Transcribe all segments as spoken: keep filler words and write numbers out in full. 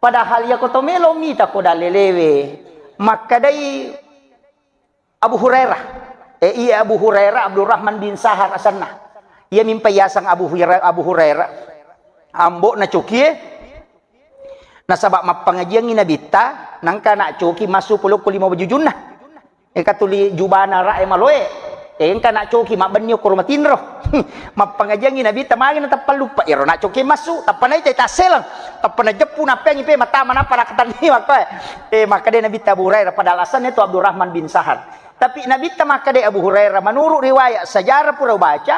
Padahal iya ko to melo mita ko dalelewe, makkedai Abu Hurairah. Eh, iya Abu Hurairah, Abdurrahman bin Sahar asenna. Iya mimpa yaseng Abu Hurairah, Abu Hurairah. Ambo'na cokie, nasaba mappangajiangngi Nabitta, nangka na coki massu polokko lima wajujunna. Eka tuli jubana ra e maloe. Eh, engka na coki mabbenni okko ro matinro. Mappangajiangngi Nabitta magi na tappa luppa. Iyaro na coki massu, tappa naita tasseleng. Tappa najeppu nappeangi pe matama nappa nakatanni makkoe. Eh, makkeda Nabitta Abu Hurairah pada alasannya tu Abdurrahman bin Sahar. Tapi Nabitta makkeda Abu Hurairah, menurut riwayat sejarah pura baca,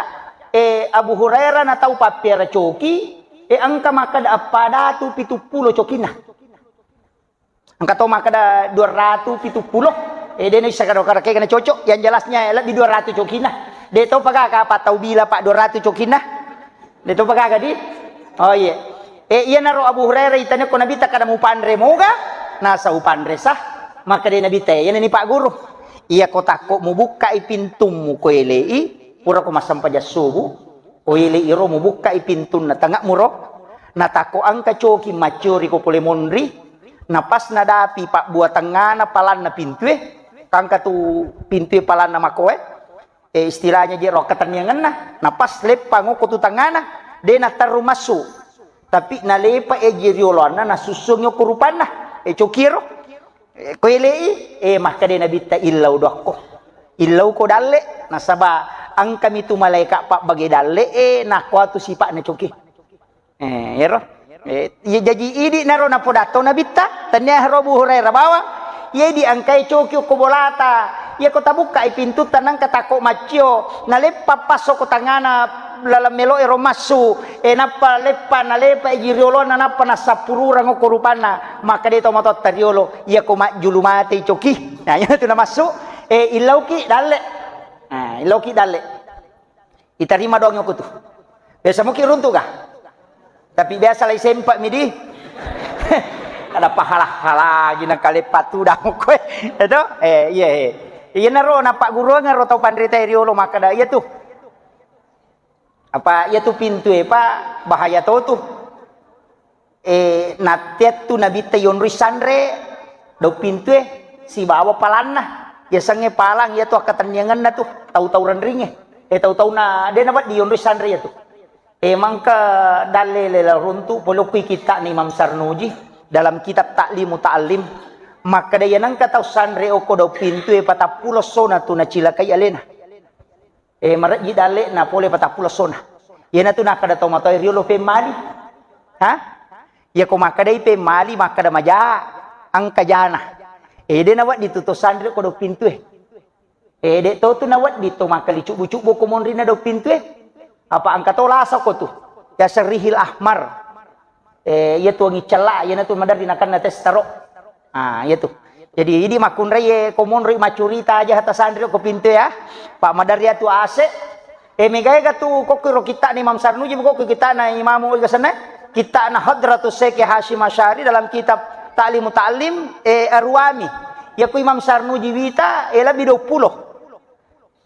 eh, Abu Hurairah na tau pappiara coki, eh, engka makkeda appada tu pitu pulo cokinna. Engka to makkeda dua ratu pitu pulo. Eh, de naisseng kada-kada kega na cocok. Yang jelasnya lebih dua ratu cokinna. De to pagaga apa tau bila, Pak, dua ratu cokinna? De to pagaga di? Oh, iya. Eh, iyanaro Abu Hurairah itanya ko Nabitta kada mupanre moga? Nasa upanre sah. Makkeda Nabitta, iyana ni Pak Guru. Iya ko takko mubukkai pintummu ko elei, pura ko massempajang subuh. Ko elei ro mubukkai pintunna tengahmu ro. Na takko engka coki macciori ko pole monri. Na pas nadapi pabbua tengngana palanna pintue, kangka tu pintue palanna makoe, eh, istilahnya je ro katenniangenna, na pas leppa ngoko tu tengngana, de naterru massu. Tapi nalepa eji rioloanna nasussungi okko rupanna, eh, cokiero. Eh, ko elei, eh, makkeda Nabitta illau doakko. Illau ko dalle, nasaba engkami tu malaika pabbage dalle, eh, nakoatu sipa'na coki. Eh, ero. Eh, iya, jaji idi naro napodatto Nabitta, tania ro Abu Hurairah bawang. Iya idi engkai coki okko bolata. Iya ko tabukkai pintutta nangka takko maccio, naleppa passo ko tangana laleng melo ero massu. Eh, nappa leppa, nalepa eji rioloanna nappa nassappururang okko rupanna. Makkeda to matotta riolo, iya ko majjulu matei coki. Nah, iya tu namassu. Eh, illauki dalle. Nah, illauki dalle. Itarima doang aku tu. Biasa muki runtu ga? Tapi biasa lai sempa mi di. Ada pahala-hala gina kale patu damu koe. Itu? Eh, iya, eh. Iya naro napa guruang ro tau panrita riolo makkeda iya tu. Apa iya tu pintu e pa bahaya to tu. Eh, natteattu Nabitta yonroi sanre daung pintue sibawa palanna. Yasengnge palang iyatu akkatenniangenna tu, tau-tau renringnge. Eh, tau-tauna de nawedding yonroi sanre iyatu. Eh, mangka dalle lela runtu, pole okki kitta'na Imam Sarnuji dalam kitab Ta'limu Ta'allim. Makkeda, iya nengka tau sanre okko daung pintue patappulo essona tu nacilakai alena. Eh, marejji dalle'na pole patappulo essona. Iyanatu nakkeda tau matoa riolo pemmali. Ha? Iyako makkedai pemmali, makkeda maja, engka jana. Eh, de nawedding tu to sanre ko daung pintue. Eh, de to tu nawedding to makkali cubbu-cubbu ko monrinna daung pintue. Apa engka to lasa ko tu. Yaseng rihil ahmar. Eh, iya tu wangi cella, iyanatu maderri nakenna tes taro. Ah, iya tu. Jadi, idi makkunrai, eh, ko monroi maccurita aja hata sanri ko pintu ya. Pak maderri atu ase. Eh, megaega tu kokko ro kitta'na Imam Sarnuji, kokko kitta'na Imam Uli Gasenna, kitta'na Hadratus Syekh Hasyim Asy'ari dalam kitab Ta'limu Ta'lim, eh, Arwami. Iya ku Imam Sarnuji wita, eh, lebih dua puluh.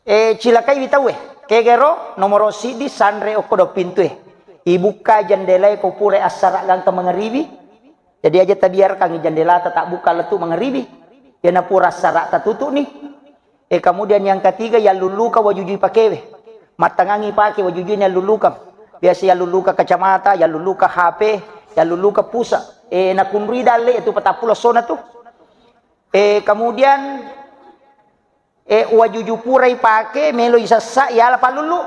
Eh, cilakai wi tauwe. Kegero nomoro siddi sanre okko daung pintue. Ibukka jendelae ko pura assara gangka mangaribi. Jadi aja tabiarkangi jendelata tabbuka lettu mangaribi. Iyana pura assara tatutu'ni. Eh, kemudian yang ketiga, yallulluka wajujui pakewe. Mattangangi pake wajujui yallulluka. Biasa yallulluka kacamata, yallulluka H P, yallulluka pusa. Eh, nakunrui dalle itu patappulo essona tu. Eh, kemudian Eh, wajuju purai pake, melo isessa, iala pallullu.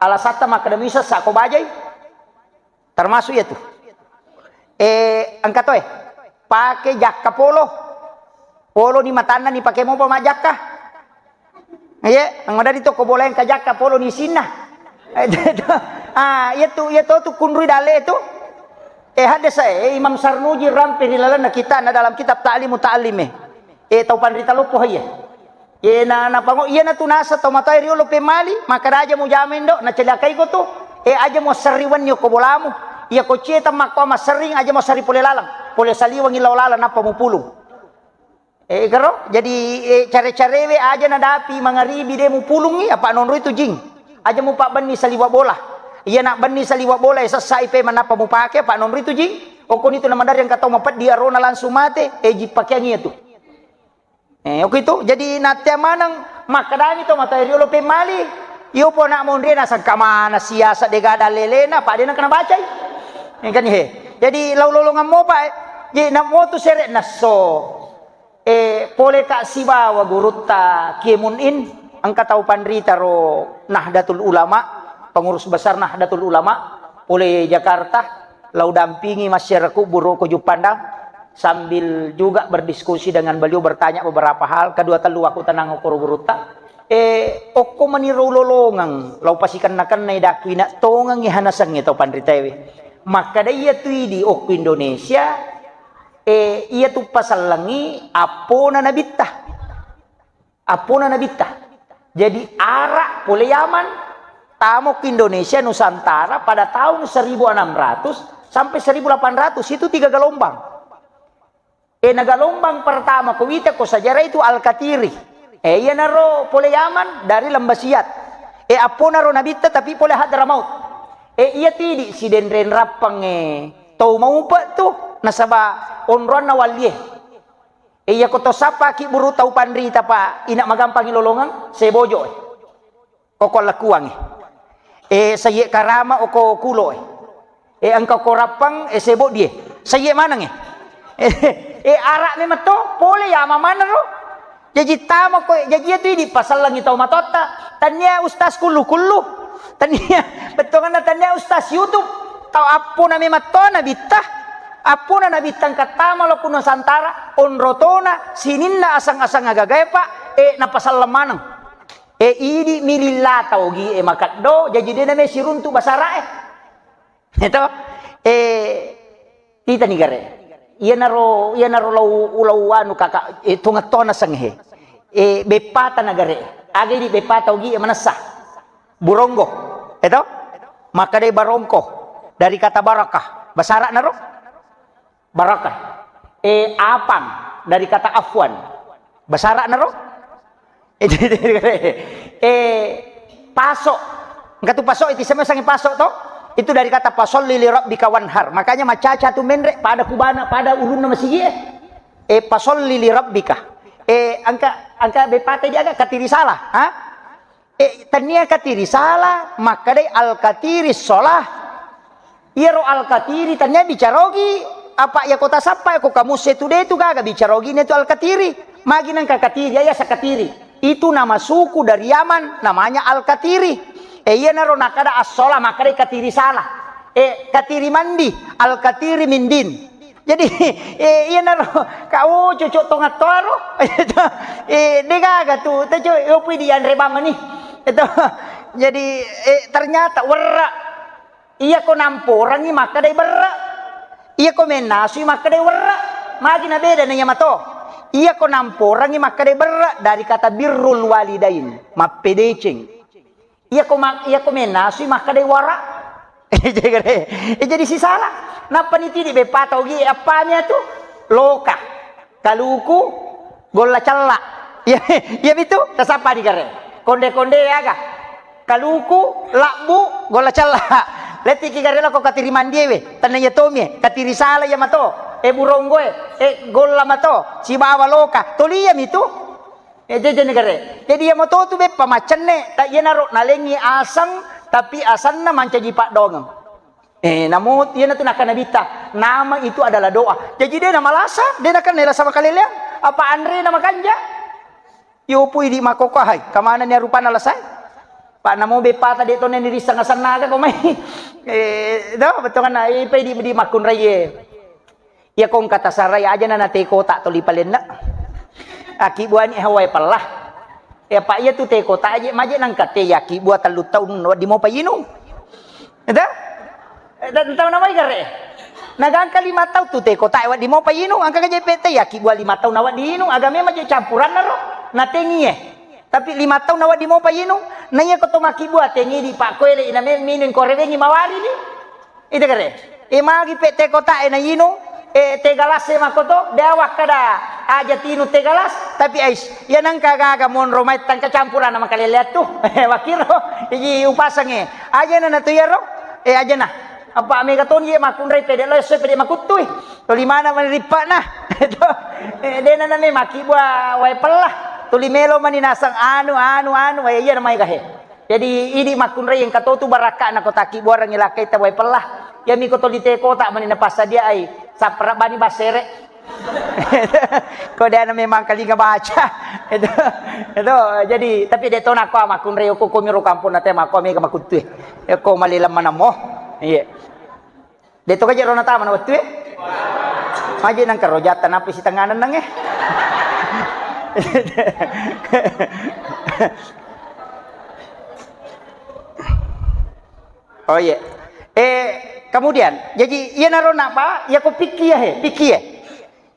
Alasatta makkeda mi isessa ko bajai. Termasuk iya tu. Eh, engka toe. Pake jakka polo. Polo ni matanna ni pake mopa majjakka. Iya, anggo dari toko bola engka jakka polo ni sinna. Eh, ah, iya tu, iya to tu kunrui dalle tu. Eh, hadde sae, eh, Imam Sarnuji rampe ri lalenna kitta'na dalam kitab Ta'limu Ta'lim, eh. Eh, tau panrita loppo, iya. Iya, na, na pango, iya na tu nasa tau matoa riolo pemali, makkeda aja mujama indo, na celakai ko tu. Eh, aja mo serri wenni ko bolamu. Iya ko cie tammakko maserring, aja mo serri pole lalang. Pole saliwengi lao lalang, nappa mupulung. Eh, karo? Jadi, eh, care-carewe aja nadapi mangaribi de mupulungi, apa nonroi tu jing. Aja mupabbenni saliwa bola. Iya na benni saliwa bola, eh, sessai pe manappa mupake, apa nonroi tu jing. Okkoni tu namadarri engka tau mapeddi arona langsung mate, eh, ji pakeang iya tu. Eh, oke itu. Jadi nattea maneng makkedani to matoa riolo pemmali. Iyo po anak monri nasengka mana siasa dega dalelena, pa de nakena bacai. Eh, kan he. Jadi lau lolongang mopa, eh. Jadi nak motu sere nasso. Eh, pole ka sibawa gurutta Kiai Mun'in, engka tau panrita ro Nahdlatul Ulama, pengurus besar Nahdlatul Ulama, pole Jakarta, lau dampingi masyarakat buru ko Juppandang, sambil juga berdiskusi dengan beliau, bertanya beberapa hal, kedua tellu aku tenang okoro gurutta. Eh, okko maniro lolongeng, lau pasikenna-kennai dakku ina tongengi hanasengnge tau panritaewe. Makkeda iya tu idi okko Indonesia, Eh, iya tu pasellengi appona nabitta. Appona nabitta. Jadi, ara pole Yaman, tamo ke Indonesia Nusantara pada tahun seribu enam ratus sampai seribu delapan ratus, itu tiga gelombang. Eh, na gelombang pertama ko wita ko sejarah itu Al-Katiri. Eh, iyanaro pole Yaman dari Lembah Siat. Eh, apponaro nabitta tapi pole Hadramaut. Eh, iya tu idi sidenreng rappang, eh, tau maupe tu, nasaba onroanna wallie. Eh, iya ko to sappa ki buru tau panrita pa ina magampangi lolongeng, Sebojo, eh. Koko Lekuang, eh. Eh, Sayye Karama oko Kulo, eh. Eh, engka ko Rappang, eh, Seboddi, eh. Sayye maneng, eh. Eh, eh, ara memang to, pole ya mamaneng ro. Jaji tama ko, jaji iya tu idi pasellengi tau matotta. Tania ustaz kullu-kullu. Tania, bettuanna tania ustaz YouTube. Tau appona memang to nabitta. Appona nabitta engka tama lo ku Nusantara, onro tona, sininna asang-asang agagae pa, eh, napaselleng maneng. Eh, idi mililla tau gi, eh, makeddo, jaji de name siruntu basara, eh. Eto, eh, titani gare. Iyanaro, iyanaro lau, lau anu kaka, eh, tongetto naseng he. Eh, beppata nagare. Aga idi beppata ogi, eh, manessa. Buronggo. Eto? Makkadai barongko. Dari kata barakah. Basara naro? Barakah. Eh, apang. Dari kata afwan. Basara naro? Eh, paso. Engka tu paso, itu sama sangi paso to. Itu dari kata fasolli li rabbika wanhar. Makanya macaca tu menre pada kubana, pada ulunna masigi, eh. Eh, fasolli li rabbika. Eh, engka, engka bepate dia aga katiri salah, ha? Eh, tania katiri salah, makkadai al katiri sholah. Iyaro Al-Katiri tania bicarogi, apa iya kota sappa ko kamus setu de tu gaga bicarogi ne tu Al-Katiri. Magi nengka Katiri, iya sakatiri. Itu nama suku dari Yaman, namanya Al-Katiri. Eh, iyanaro nakada assola, makkadai katiri salah. Eh, katiri mandi, Al-Katiri mindin. Jadi, eh, iyanaro, ka, oh, cocok tongattoaro. Eh, de gaga tu, te co, eh, opui dianre bangani. Itu. Jadi, eh, ternyata werra. Iyako namporangngi makkadai berre. Iyako mennasui makkadai werre. Magi nabeda na iya mato. Iyako namporangngi makkadai berre dari kata birrul walidain, mappedeceng. Iyako ma-, iyako mennasui makkadai wara. Eh, jadi sisala. Nappa nitidi beppa tau gi, appami atu? Loka. Kaluku, golla cella. Iya, iya mitu, tasappa digare. Konde-konde aga? Kaluku, labbu, golla cella. Lettiki gare lako katiri mandiewe, tenna iya tomie, katiri sala iya mato, e buronggoe, e golla mato, sibawa loka. Toli iya mitu. E jeje negare. Jadi iya mato tu beppa macenne, ta iyanaro nalengi aseng, tapi asenna mancaji paddongeng. Eh, namo, iyanatu nakkeda Nabitta, nama itu adalah doa. Jaji, de namalasa, de nakenna lasa makaleleang, apa anrena makanja? Yopo idi makkokko, hai, kamanenni rupanna lasae? Pa namo beppata de tone nirisseng asenna aga ko mai. Eh, do, bettuanna, eh, pa idi, idi makkunraie. Iyako engka tasarai, ajana na te kota toli palenna. Akibbuani hawae pella. Eh, apa iyatu te kota aje, maje nangka te yakibbua tellu taung, wedding mopa inung. Eta? Eh, ta-, tau namai gare. Nagangka lima taung tu te kota, wedding mopa inung, angka gaje pete yakibbua lima taung na wedding inung, aga memang je campuranna ro, na tengie. Tapi lima taung na wedding mopa inung, na iyako to makibbua tengi di pakkoele, ina me-, minung ko rewengi mawari ni. Ita gare. E magi pe te kota e na inung, e te galas e makoto, de awakkada aja tinung te galas, tapi ais, iya nangka gaga monro mai tangka campuranna makaleleang tu. Wakiro, iji upasange. Ajana na tu iyaro, e ajana. Apa mega toni ye makkunrai pede lo esso pede makuttui. Toli mana mani rippana. Itu. Eh, dena name maki bua wae pella. Tuli melo mani nasang anu, anu, anu, wae iya namai gahe. Jadi idi makkunrai engka totu barakka na kotaki buarang ilakai ta wae pella. Ya miko toli te kota mani napasadiai. Sapra bani basere. Ko dia memang kalinga baca. Itu, itu, jadi, tapi de tona ko makkunrai ko komiro kampung nate mako mega makuttui. Ko malilam manamo. Iya. De to kaje rona tama na wettue. Maje nang karo jatta napi sitengnganan nang, eh. Oh iya. Eh, kemudian, jadi iya naro napa? Iya ko pikki ya he, pikki ya.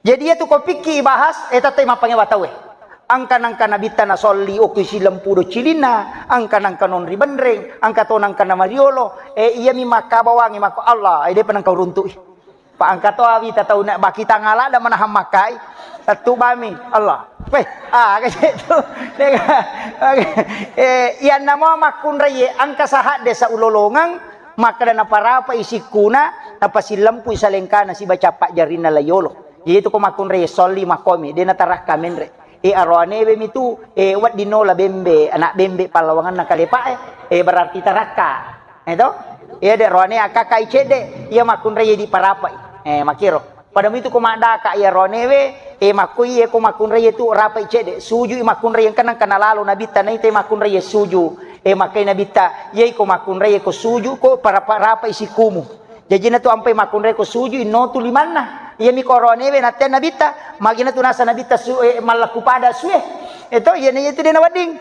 Jadi iya tu ko pikki bahas, eh, tette mappangewa tau, eh. Angka nangka nabitta na solli, okko silempuru cilinna, angka nangka non ri benreng, angka to nangka na mariolo, eh, iya mi makka bawangi mako Allah, eh, depa nangka uruntu'i. Pa angka to awita tau na baki tangala da manahang makkai. Tettu bami Allah. Weh, ah, kaje tu. Dega. Eh, iyanna mo makkunrai ye angka sahadde sa ulolongang, makkeda naparapa isikkuna, napasillempui salengkana sibaca pajjarinna layolo. Jadi itu ko makkunrai ye solli makomi, de natarakka menre. Eh, aroanewe mi tu, eh, wedding nola bembe, anak bembe pallawanganna kalepa, eh, eh, berarti tarakka. Eh, to? Iya, de roane akkakai cedde, iya makkunrai di parapai. Eh, makiro. Pada mitu ko maddaka iya roanewe, eh, makko iye ko makkunrai tu rapai cedde. Sujui makkunrai engka nangka nalalo nabitta naita makkunrai suju. Eh, makkai nabitta, iyai ko makkunrai ko suju ko parapa-, rapai sikumu. Jajina tu ampai makkunrai ko suju inno tu limanna. Iya mi ko roanewe natte nabitta, magina tu nasa nabitta su, eh, mallaku pada sue. Eh, to, iya ne itu de nawedding.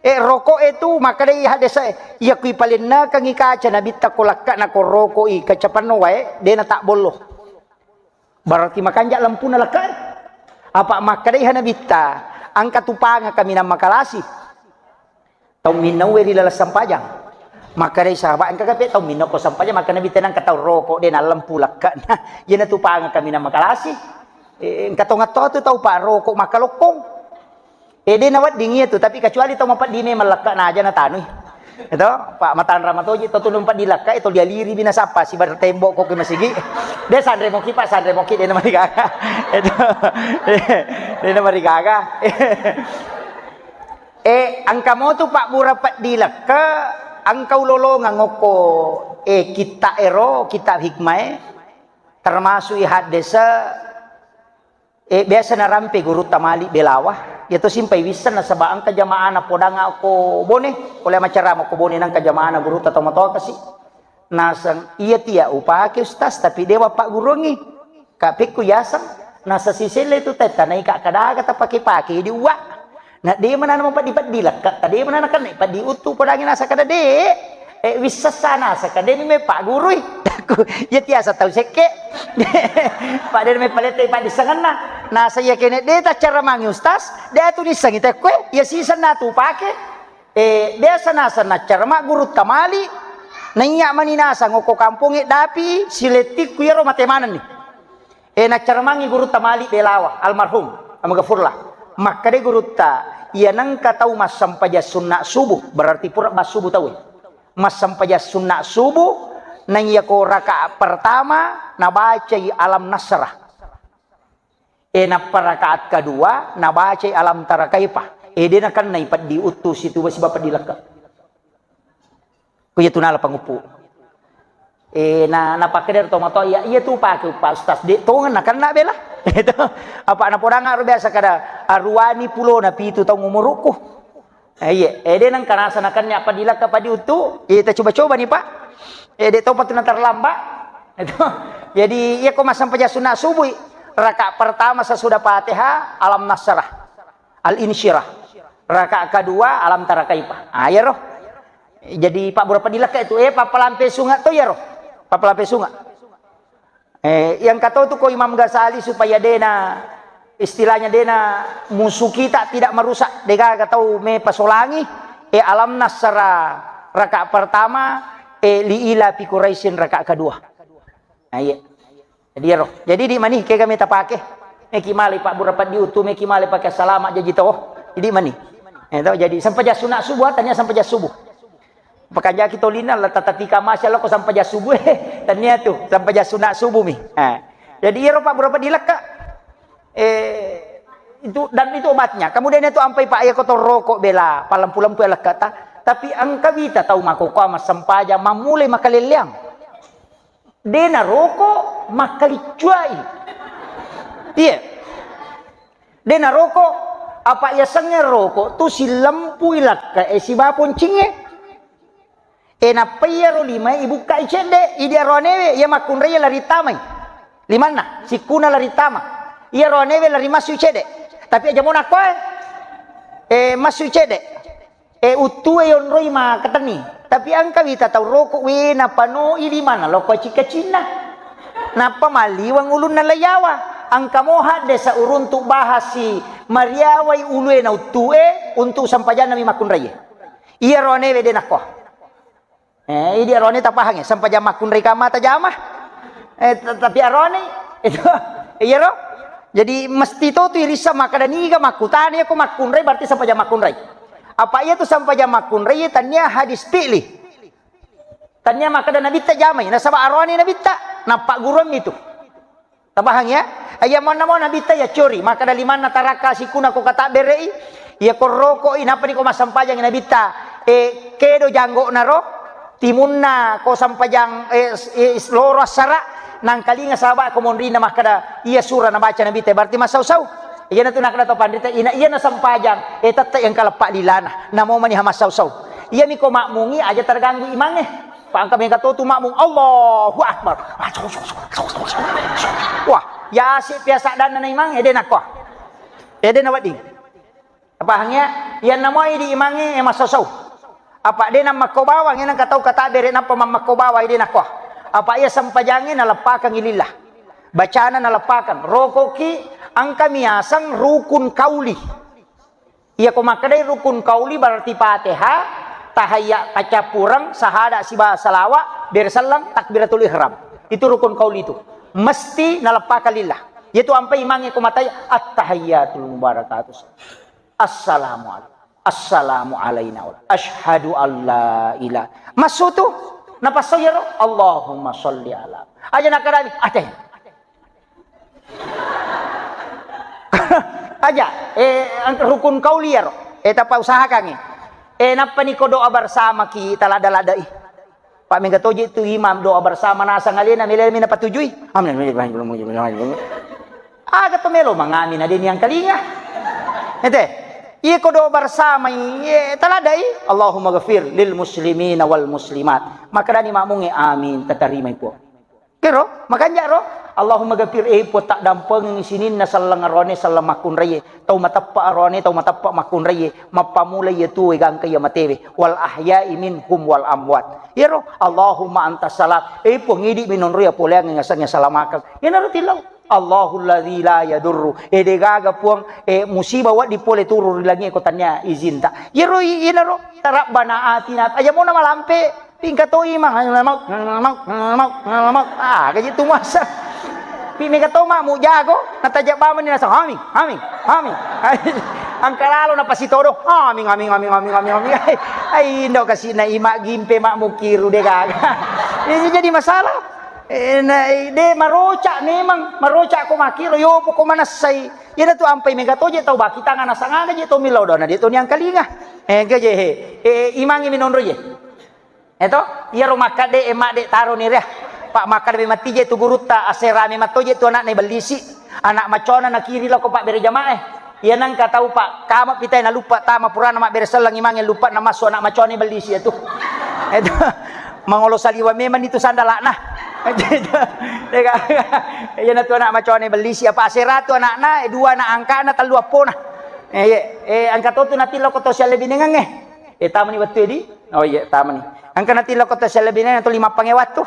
Eh, roko e tu, makkedai haddesae, iya kui palennekengngi kaca nabitta ko lakka na ko roko i kaca penno wae, de na tabbollo. Berarti makanja lempuna lakka e. Apa makkedai ha nabitta, angka tu panga kaminang makalasi. Tau minnaue ri laleng sampajang. Makkedai sahabat, engka kape tau minna ko sampajang, makkeda nabitta nangka tau roko, de na lempu lakka na. Jena tu panga kaminang makalasi. Eh, engka tongatto tu tau pa roko makkalokkong. Eh, de nawedding iya tu, tapi kecuali tau mapeddi memang lakka na aja natanui. Itu, Pak, matanra matoji tau tu mapeddi lakka, itu dia liri bina sapa, sibar tembok ko ke masigi. De sanre moki, Pak, sanre moki, de namarigaga. Itu, de namarigaga. Eh, engka mo tu pabbura peddi lakka, engka ulolongeng okko, eh, kitta ero, kitta hikmah e, termasuk i haddese, Eh, biasa narampe gurutta mali belawa. Iya to simpai wisseng nasaba engka jamaana podang ko Bone, pole macarama ko Bone nangka jamaana gurutta tomatoa kasi. Naseng, iya tia upake Ustaz, tapi dewa pagguruangngi. Ka pekku yaseng, nasa siselle tu tetta naika kadaga tapake-pake di uwa. Na de manana mapeddi-peddi lakka, ta de manana kenne peddi uttu podangi nasa kada de. Eh, wissessa nasa kada de me paggurui. Takku, iya tiasa tau sekke. Pada me palette paddi sanganna. Nasa iya kene de taccara mangi Ustaz, de tu nissangi tekkue, iya sisenna tu pake. Eh, biasa nasa naccara magguru tamali. Naiya mani nasa ngoko kampongnge dapi silettikku iyaro mate manenni. Eh, naccaramangngi gurutta mali belawa, almarhum, Amagafurlah. Makkeda gurutta, iya nengka tau massempajang sunna subuh, berarti pura bassubuh tau. Massempajang sunna subuh, naiya ko rakaat pertama, nabacai alam nasrah. Eh, nappa rakaat kedua, nabacai alam tara kaifa. Eh, de nakennai peddi uttu situ siba peddi lekka. Ku iya tu nala panguppu. Eh, na, napakkeda ro tomatoa, iya, iya tu pake uppa Ustaz, de tongeng nakenna bela. Itu. Apa napodang aro biasa kada aruani pulona pitu taung umurukku. Eh, iya, eh, de nengka nasa nakenna apa dilakka apa diutu, eh, ta coba-coba ni, Pak. Eh, de topa tu naterlambat. Itu. Jadi, iya ko massempajang sunna subuh, rakaat pertama sesudah Fatihah, alam nasrah. Al-insyirah. Rakaat kedua, alam tara kaifa. Ah, iya ro. Jadi, Pak Bura peddi lekka itu, eh, pappalampe sunga to iya ro. Pappalampe sunga. Eh, yang kata tu ko Imam Ghazali supaya dena, istilahnya dena musuh kita tidak merusak, degaga tau me pasolangi, eh, alam nasrah rakaat pertama, eh, li ila fi Quraisyin rakaat kedua. Nah, iya. Jadi, ro. Jadi, di mani, kega meta pake. Meki male Pak Bura peddi utu, meki male pake salama jaji to. Jadi, mani. Eh, to, jadi, sempajang sunna subuh, tanya sempajang subuh. Pakanjaki tolinna la tatatika masya Allah ko sampajang subuh, eh. Tania tu, sampajang sunat subuh mi. Eh. Jadi iyaro Pak berapa dilekka. Eh, itu, dan itu obatnya. Kemudian itu ampai Pak ya kotor rokok bela, palempu-lempu ya lekka ta. Tapi engka wita tau makokoa massempajang, mamulai makaleleang. De naroko makkaliccuai. Iya. De naroko, apa yasengnge roko tu silempui lakka e siba poncingnge. E nappa iyaro limae ibukkai cedde, idi aroanewe iya makkunrai lari tamai. Limanna, sikkuna lari tama. Iya aroanewe lari massu cedde. Tapi aja mona koe. E massu cedde. E, uttue yonroi makkatenni. Tapi engka wita tau roko, we, napanoi limanna lokko cika-cinna. Nappa maliweng ulunna layawa. Engka mo hadde sauruntu bahasi mariawai ulue na uttue untuk sampajanna mi makkunraie. Iya roanewe de nakko. Eh, idi arone tapahangi, sampajang makkunrai kamma tajama. Eh, t-, tapi arone itu, iya ro? Jadi mesti to tu irissa makkada niga makkutana, iya ko makkunrai berarti sampajang makkunrai. Apa iya tu sampajang makkunrai, iya tania hadis fi'li. Tania makkada nabitta jamai, nasaba arone nabitta, nappagguruan itu. Tapahang ya? Iya monna mo nabitta ya cori, makkada limanna tarakka sikuna ko katabbere'i, iya ko rokoi, nappa ni ko massampajang nabitta, eh, kedo janggo naro, timunna ko sampajang, eh, s-, eh, s-, loro assara, nangkalinga sahabat ko monrina makkada, iya sura nabaca nabitta, berarti massau-sau. Iyana tu nakkada to panrita, ina iya nasampajang, eh, tette yang kaleppa lilana, namo mani ha massau-sau. Iya mi ko makmungi aja terganggu imange. Pangka mega to tu makmung, Allahu Akbar. Wah, yasi piasa dan na imang, ede nakko. Ede na wedding. Pahang ya? Iya namo idi imange, eh, massosou. Apa de na makko bawang, ena katau katabere nappa mammakko bawang, ede nakko. Apa iya sempajange naleppakang ilillah. Bacana naleppakang. Rokoki, engka miaseng rukun kauli. Iya ko makkedai rukun kauli berarti Fatihah, tahayya, tacappureng, sahada siba salawa, bere selleng, takbiratul ihram. Itu rukun kauli itu. Mesti naleppakang lillah. Yaitu ampai imange ko matai, at-tahiyyatul mubarakatuh. Assalamu alaikum. Assalamu alaina wa asyhadu an la ilaha. Massu tu, napassau iyaro, Allahumma sholli ala. Aja nakkarani, ate. Aja, eh, ang-, rukun kauli iyaro. Eh, tappa usahakangi. Eh, nappa ni ko doa bersama ki talada-ladai. Pak mega toje tu imam doa bersama nasang alena melemi napatujui. Amin. Aga to melo mangami na deni angkalinga. Ete, iya ko doa bersama, iya taladai. Allahumma ghafir lil muslimina wal muslimat. Makkedani makmunge, amin, tatarimai Puang. Kero, makanja ro. Allahumma ghafir, eh, Puang, taddampengengi sininna selleng arone, selleng makkunraie. Tau mateppa arone, tau mateppa makkunraie. Mappamula iya tuwe gangka iya matewe. Wal ahya'i minhum wal amwat. Iyaro, Allahumma antas salam. Eh, Puang, idi minonro iya poleang ngasengnge salamakeng. Iyanaro tillau. Allahul ladzi la yadurru. Eh, degaga Puang, eh, musibah waddi pole turu ri langie ko tania izinta. Iyaro i-, iyanaro. Rabbana atina. Aja mona malampe. Pingka to imang, mau, mau, mau, mau. Ah, gaji tu masa. Pi mega to mak mu jago, nataja bamani nasa, amin, amin, amin. Angka lalo napasitodo, amin, amin, amin. Ai, ai, indo kasi na imak gimpe mak mukiru de gaga. Ini jadi masalah. Eh, na, eh, de maroca memang, maroca ko makiro, yo poko manassai. Iyana tu ampai mega toje tau baki tangana sangana je to milodo na de to niangkalinga. Eh, gaje he. Eh, imangi minonro je. Eto, iyaro makkadde e madde taro ni ria. Pak makkadde me matije tu gurutta, aserame mattoje tu anakna ibellisi. Anak macona nakiri lako pak bere jamae. Iya nangka tau pak kama pitai na luppa tama purana mabbere selleng imange luppa na massu anak macona ibellisi itu. Itu mangolo saliwa memang itu sandalakna. Iya na tu anak macona ibellisi apa asera tu anakna, eh, dua anak angkana, tellu appona. Eh, iya, eh, angka to tu natillo ko to sialle binengange. Eh, tamani wettu edi. Oh iya, tamani. Engka natillo kota selebinena tu lima pangewa tu.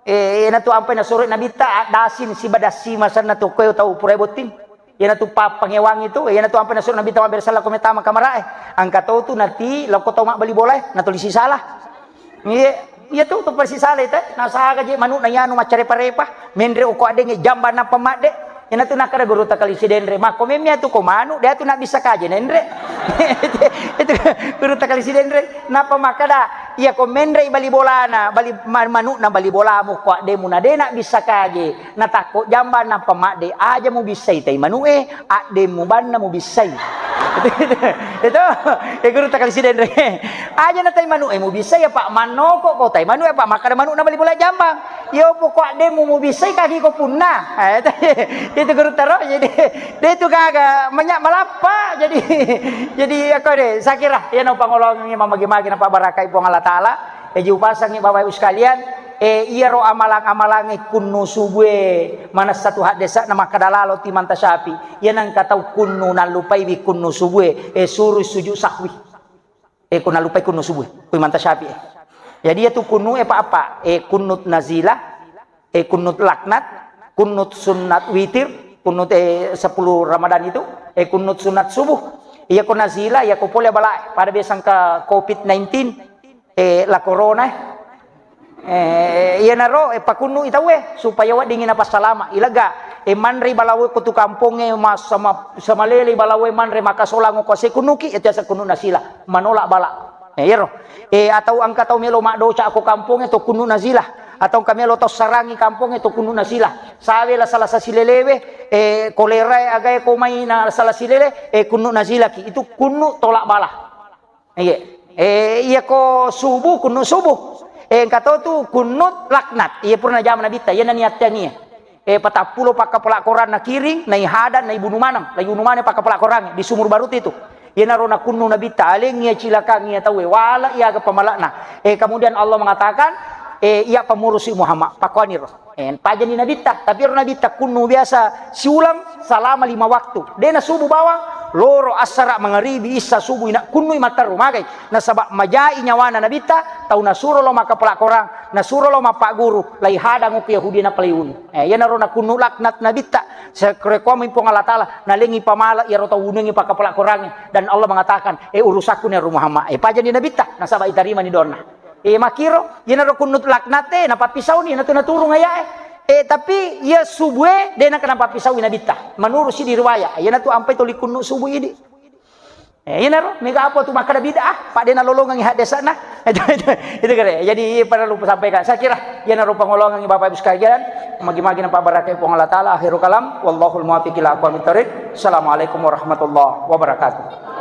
Eh, ena tu ampai nasuro nabitta addasin siba dassi masanna tu koe tau pura botting. Ena tu pa-, pangewangi tu, ena tu ampai nasuro nabitta mabbere sala ko metama kamarae. Engka to tu nati lokko tau mabbali bolae, natuli sisala. Iya, iya tu, tu persisala itu. Nasaga je manu na yanu macarepa-repa. Menre oko adenge jamba nappa madde. Ena tu nakkada guru takali sidenre, makko memmi atu ko manu, de atu na bisa kaje nenre. Itu guru takali sidenre, nappa makkada, Iya ko menre' bali bolana, bali ma-, manu'na bali bolamu ko addemu na de' na' bisa kage, na takko jambang nappa madde, aja mubissai tai manu'e, addemu banna mubissai. Itu, e guru takali sidenre. Aja na tai manu'e mubissai, apa mannoko ko tai manu'e, apa makkada manu'na bali bola jambang. Iyo poko addemu mubissai kagi ko punna. Eh, itu guru taro, jadi de' tu gaga, menya' malappa. Jadi, jadi, ako de', sakira, iya no pangolongi mamagi-magi na pabarakai Puang Allah Ta'ala. E, ji upasangi Bapak Ibu sekalian, e, iyaro amalang-amalange kunnu subue, manessa tu haddesa na makkada lalo ti manta syafi. Iya nangka tau kunnu nallupaiwi kunnu subue, e, suru sujud sahwi. E, ko nallupai kunnu subue, kui manta syafi, e. Jadi iya tu kunnu e pa apa, e, kunnut nazilah, e, kunnut laknat, kunnut sunnat witir, kunnut, e, sepuluh Ramadan itu, e, kunnut sunat subuh. Iya ko nazilah, iya ko pole bala, pada biasa engka covid nineteen, e, la corona, e. E, iyanaro, e, pakunnu i tauwe, supaya weddingi napassalama. Ilega, e, manre balawe ko tu kampongnge, ma-, sama, samalele balawe manre makasolang ko se kunnuki, itu asa kunnu nasila, manolak bala. E, iyaro. E, atau engka tau melo maddoca ko kampongnge to kunnu nasila, atau engka melo tau sarangi kampongnge to kunnu nasila. Sawe la salasa silelewe, e, kolerae agae ko mai na salasa silele, e, kunnu nasilaki. Itu kunnu tolak bala. Iya. E, iya ko subuh, kunnu subuh. E, engka to tu kunnut laknat. Iya purana jama Nabitta, iya naniattiangi. E, patappulo pakkapala Quran nakiring, naihada, naibunu maneng. Laibunu maneng pakkapala Quran di Sumur Barut itu. Iyanaro nakunnu Nabitta, alengngi iya cilakang iya tauwe, wala iya aga pamalakna. E, kemudian Allah mengatakan, e, iya pamurusi Muhammad, pakuaniro. Eh, pajani Nabitta, tapi ero Nabitta kunnu biasa siulang salama lima waktu. De' na subuh bawang, loro, assara, mangaribi, issa, subuh, ina kunnu i matteru magai. Nasaba majai nyawana Nabitta, tau nasuro lo makkapala Korang, nasuro lo mappagguru, lai hadang okko Yahudi napalai unu. Eh, iyanaro nakunnu laknat Nabitta, sekrekomi Puang Allah Ta'ala, nalengi pamala iyaro tau unungi pakkapala Korangnge. Dan Allah mengatakan, eh, urusakku ni ero Muhammad. Eh, pajani Nabitta, nasaba itarimani doanna. Eh, makkiro, iyanaro kunnut laknat e, napappisauni, natu naturung ayae. Eh, tapi iya subue, de' naka napappisaui Nabitta. Menurut sidi riwayat, iyanatu ampai toli kunnut subuh idi. Eh, iyanaro, mega apa tu makkada bid'ah, pa de' nalolongengi haddesana. Itu, itu, itu kare. Jadi, iya perlu sampaikan. Saya kira, iyanaro pangolongengi Bapak Ibu sekalian, magi-magi napabarakai Puang Allah Ta'ala, akhirul kalam, wallahul muwaffiq ila aqwamit thariq. Assalamualaikum warahmatullahi wabarakatuh.